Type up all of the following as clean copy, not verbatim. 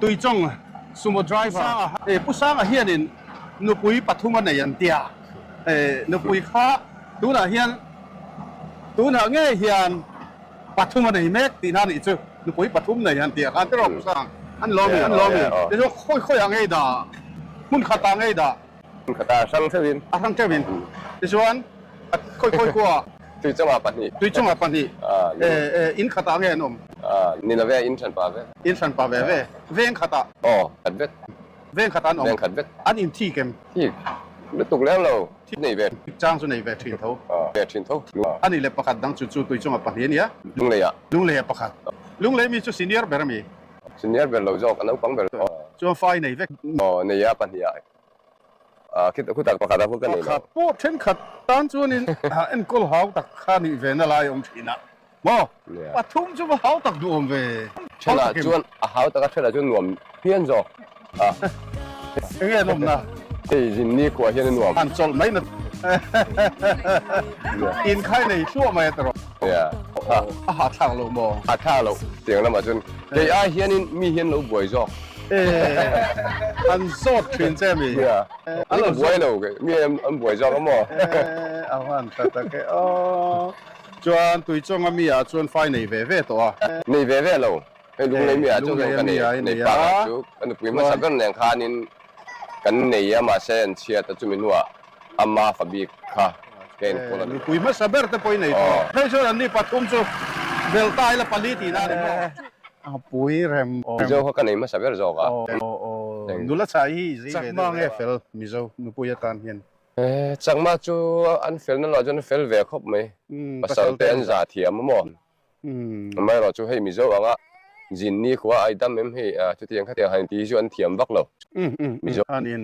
Tuichawng sumo driver Pu Sanga hianin nupui pathum a nei an tia. Nupui kha tunah hian tunah ngei hian pathum a nei mek tihna a nih chu. Nupui pathum nei han tih ah khan tiraw Pu Sang? An lawm i, an lawm i. Tichuan khawi khawiah ngei dah? Hmun khatah ngei dah? Hmun khatah a hrang theuhin. A hrang theuhin. Tichuan khawi khawi khuaah? Tuichungah pahnih. Tuichungah pahnih. In khatah nge an awm? Ni lo ve, in hran pa ve. In hran pa ve ve. Veng khatah? Aw, khat vek. Veng khatah an awm? Veng khat vek. An inthik em? Thik lutuk lem lo. Thik nei ve. Thik chang chu nei ve thin tho. Ve thin tho. A nih leh pakhat dang chu chu tuichungah pahnih a nia. Lungleiah. Lungleiah pakhat. Lunglei mi chu senior ber a mi? Senior ber lo zawk, a naupang ber. Chuan fai nei vek. Aw, nei a pahnih ah. Khutak pakhat ah pawh ka nei lo. Pakhat pawh thenkhat tan chuanin enkawl hau tak kha nih ve na lai a awm thin a. Maw? Pathum chu va hau tak duh awm ve. Thenah chuan a hau tak a, thenah chuan nuam phian zawk a. Enge an awmna? Hei zin ni khuah hian a nuam. An chawlh mai na. In khai nei thluah mai a tawrh. A hahthlak loh maw? Hahthlak loh tiang lamah chuan kei ai hianin mi hian lo buai zawk. An zawt thin che mi? An lo buai lo, mi an buai zawk a maw? A van tha tak e aw. Chuan tuichawng a mi ah chuan fai nei ve ve tawh a. Nei ve ve lo. Hei lunglei mi ah chuan ka nei nei pa ah chu ka nupui hmasa ber nen khanin kan nei a mahse an chhiat a chumi hnuah ama fa bik kha ka enkawl a ni. Nupui hmasa ber te pawh i nei tawh. Hei chuan anni pathum chu bel ta ila pali tihna a ni maw? A pui rem aw. Mizo kha ka nei hmasa ber zawk a. Aw nula chhai hi i zei ve deuh. Chakma nge fel Mizo nupui atan hian. Chakma chu an fel na loh chuan an fel ve khawp mai. Pasal te an zah thiam a maw? Amaherawh chu hei Mizo anga zin ni khua ai dam em hei chutiang khatiang han inti hi chu an thiam vak lo. Mizo an in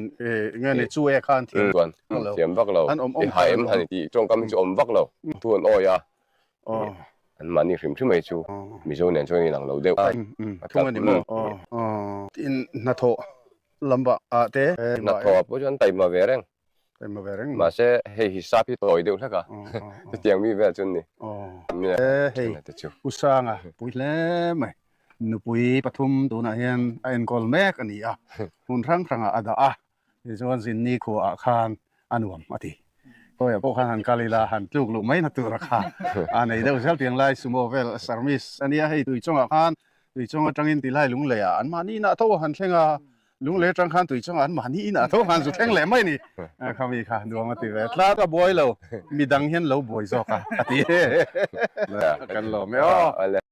nge ni chu e kha an thiam chuan thiam vak lo. I ha em han inti tawngkam hi chu awm vak lo. Thu an awi a. An mahni hrim hrim mai chu Mizo nen chuan inang lo deuh. Thung a ni maw? Tin hnathawh Lamba ah te. Hnathawh ah pawh chuan taima ve reng. Taima ve reng. Mahse hei hi sap hi tawi deuh hlek a. Chutiang mi vel chuan ni. Hei U Sanga pui hle mai. Nupui pathum tunah hian a enkawl mek a ni a. Hmun hrang hrangah a dah a. Tichuan Zinni khuaah khan a nuam a ti. Khawiah pawh khan han kal ila han tluk luh mai na tur a kha a nei deuh zel tiang lai sumo vel service a nia hei tuichawngah khan Tuichawng atangin tilai lunglei ah an mahni inah tho a han thleng a, lunglei atang khan tuichawngah an mahni inah tho khan zu thleng leh mai a ni. Kha mi kha nuam a ti ve tlat a, buai lo, midang hian lo buai zawk a, a ti. Kan lawm e aw.